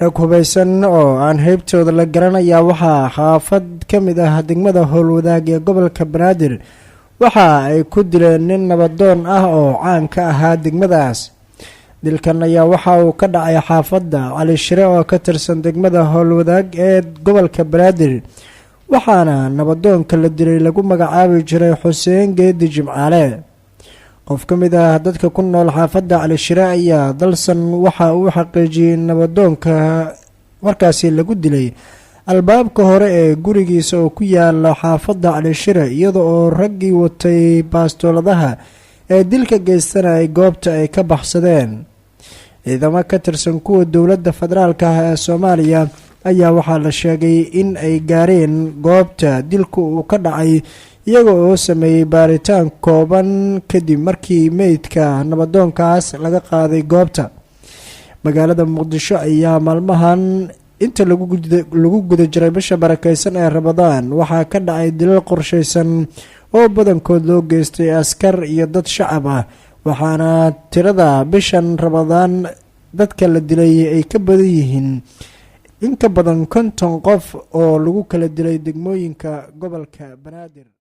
Rag hubaysan oo aan heybtooda la garanayaa waxaa xaafad ka mid ah degmada Howlwadaag ee gobolka Banaadir waxa ay ku dileen nin nabadoon ah oo caan ka ahaa degmadaas. Dilkan ayaa waxa uu ka dhacay xaafadda Cali Shire oo ka tirsan degmada Howlwadaag ee gobolka Banaadir, waxaana nabadoonka la dilay lagu magacaabi jiray Xuseen Geedi Jimcaale. Qof ka mid ah dadka ku nool xaafadda Cali Shire ayaa Dalsan waxa uu xaqiijiyey nabadoonka markaasi lagu dilay albaabka hore ee gurigiisa oo ku yaala xaafadda Cali Shire, iyada oo raggii watay baastooladaha ee dilka geystanayay goobta ay ka baxsadeen. Ciidamo ka tirsan kuwa dowladda federaalka ah ee Soomaaliya ayaa waxaa la sheegay in ay gaareen goobta dilku uu ka dhacay, iyaga oo sameeyey baaritaan kooban kadib markii meydka nabadoonkaas laga qaaday goobta. Magaalada Muqdisho ayaa maalmahan inta lagu guda jiray bisha barakeysan ee Ramadaan waxaa ka dhacay dilal qorshaysan oo badankood loo geystay askar iyo dad shacab ah, waxaana tirada bishan Ramadaan dadka la dilay ay ka badan yihiin in ka badan 50 qof oo lagu kala dilay degmooyinka gobolka Banaadir.